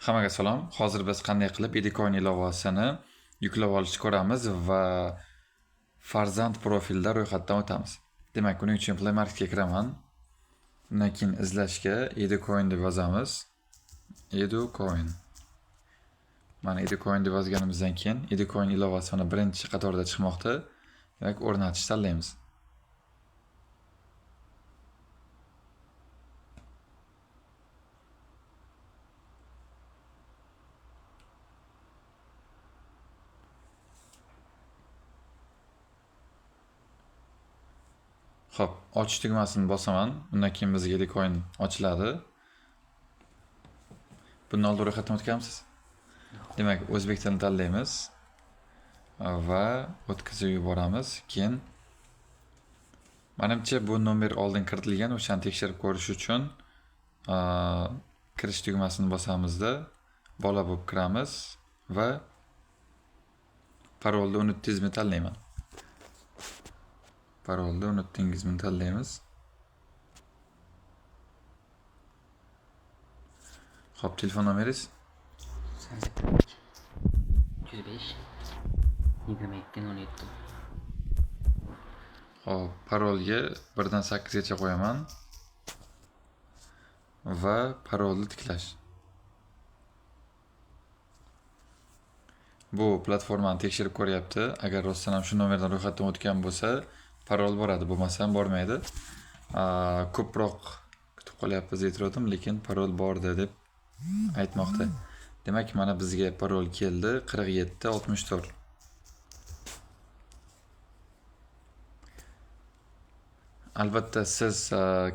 Hammaga salom. Hozir biz qanday qilib Educoin ilovasini yuklab olishni ko'ramiz va farzand profilida ro'yxatdan o'tamiz. Demak, buning uchun Play Marketga kiraman. Undan keyin izlashga Educoin deb yozamiz. Educoin. Mana Educoin deb yozganimizdan keyin Educoin ilovasi mana birinchi qatorda chiqmoqda. Demak, o'rnatishni tanlaymiz. Xo'p, ochish tugmasini bosaman. Undan keyin bizga Educoin ochiladi. Bundan oldin ro'yxatdan o'tganmisiz? Demak, o'zbek tilini tanlaymiz va o'tkazib yuboramiz. Keyin manimcha bu nomer oldin kiritilgan, o'shani tekshirib ko'rish uchun kirish tugmasini bosamizda bola bo'lib kiramiz va parolni unutdingizmi tanlayman. Parolni unutdingizmi tanlaymiz. Xo'p, telefon nomeringiz? 88 305 22 07. Xo'p, parolga 1 dan 8 gacha qo'yaman va parolni tiklash. Bu platformani tekshirib ko'ryapti. Agar rostdan ham shu nomerdan ro'yxatdan o'tgan bo'lsa, parol boradi, bo'lmasam bormaydi. Ko'proq kutib qolyapmiz aytgandim, lekin parol bordi deb aytmoqda. Demak, mana bizga parol keldi 47 64. Albatta siz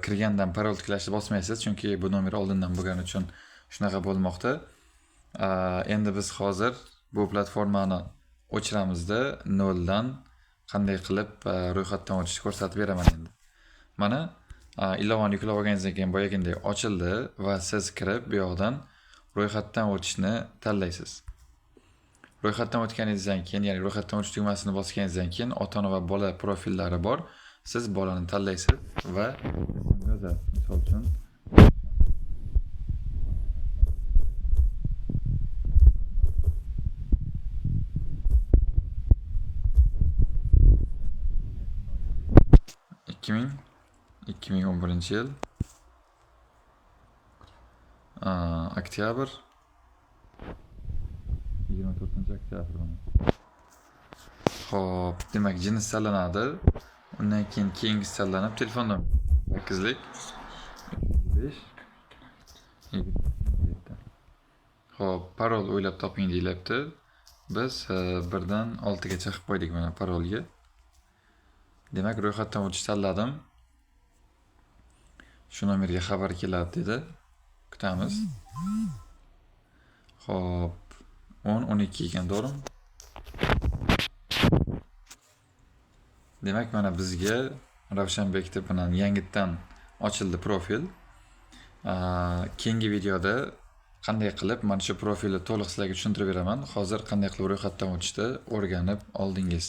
kirgandan parol tiklashni bosmaysiz, chunki bu nomer oldindan bo'lgani uchun shunaqa bo'lmoqda. Endi biz hozir bu platformani o'chiramizda noldan qanday qilib ro'yxatdan o'tishni ko'rsatib beraman endi. Mana ilovani yuklab olganingizdan keyin boyagindek ochildi va siz kirib bu yoqdan ro'yxatdan o'tishni tanlaysiz. Ro'yxatdan o'tganingizdan keyin, ya'ni ro'yxatdan o'tish tugmasini bosganingizdan keyin ota-ona va bola profillari bor. Siz bolani tanlaysiz va ism yozasiz. Misol uchun 2011 yil oktyabr 24 oktyabr mana. Xo'p, demak jins tanlanadi. Undan keyin keyingisi tanlanib telefon nomeri 8lik 5 7. Xo'p, parol o'ylab toping deyilyapti. Biz 1 dan 6 gacha qilib qo'ydik mana parolga. Demak, ro'yxatdan o'tish tanladim. Shu nomerga xabar keladi dedi. Kutamiz. Xo'p, 10 12 ekan, to'g'rimi? Demak, mana bizga Ravshanbek deb bilan yangitdan ochildi profil. Keyingi videoda qanday qilib mana shu profilni to'liq sizlarga tushuntirib beraman. Hozir qanday qilib ro'yxatdan o'tishni o'rganib oldingiz.